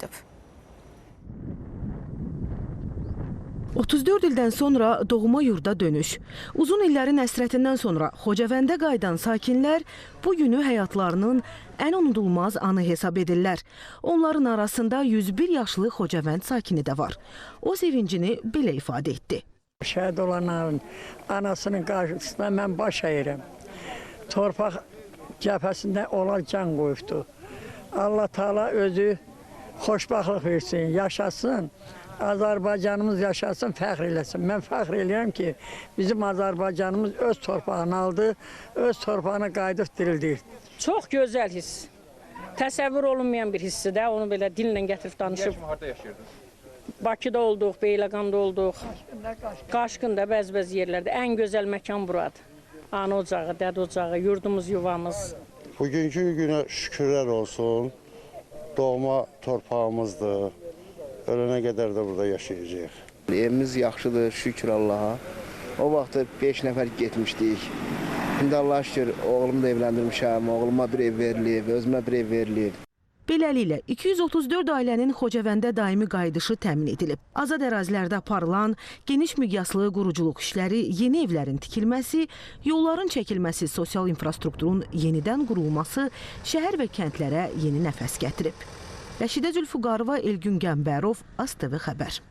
Edib. 34 ildən sonra doğma yurda dönüş. Uzun illərin həsrətindən sonra Xocavəndə qayıdan sakinlər bu günü həyatlarının ən unudulmaz anı hesab edirlər. Onların arasında 101 yaşlı Xocavənd sakini də var. O sevincini belə ifadə etdi. Şəhid olanların anasının qarşısında mən baş əyirəm. Torpaq cəbhəsində onlar can qoyubdu. Allah Taala özü xoşbəxtlik versin, yaşasın. Azərbaycanımız yaşasın, fəxr eləsin. Mən fəxr eləyirəm ki, bizim Azərbaycanımız öz torpağını aldı, öz torpağına qayıdıb dirildi. Çox gözəl hiss. Təsəvvür olunmayan bir hissidir də, onu belə dillə gətirib danışıb. Harda yaşayırdınız? Bakıda olduq, Beyləqanda olduq. Qaşqında bəzi-bəzi yerlərdə ən gözəl məkan buradır. Ana ocağı, dədə ocağı, yurdumuz, yuvamız. Bugünkü günə şükürlər olsun. Doğma torpağımızdır. Ölənə qədər də burada yaşayacağıq. Evimiz yaxşıdır, şükür Allaha. O vaxt 5 nəfər getmişdik. İndi Allaha şükür, oğlumu da evləndirmişəm, oğluma bir ev verilib, özümə bir ev verilib. Beləliklə 234 ailənin Xocavəndə daimi qayıdışı təmin edilib. Azad ərazilərdə aparılan geniş miqyaslı quruculuq işləri, yeni evlərin tikilməsi, yolların çəkilməsi, sosial infrastrukturun yenidən qurulması şəhər və kəndlərə yeni nəfəs gətirib. Rəşidə Zülfüqarova, Elgün Qəmbərov, ASTV xəbər.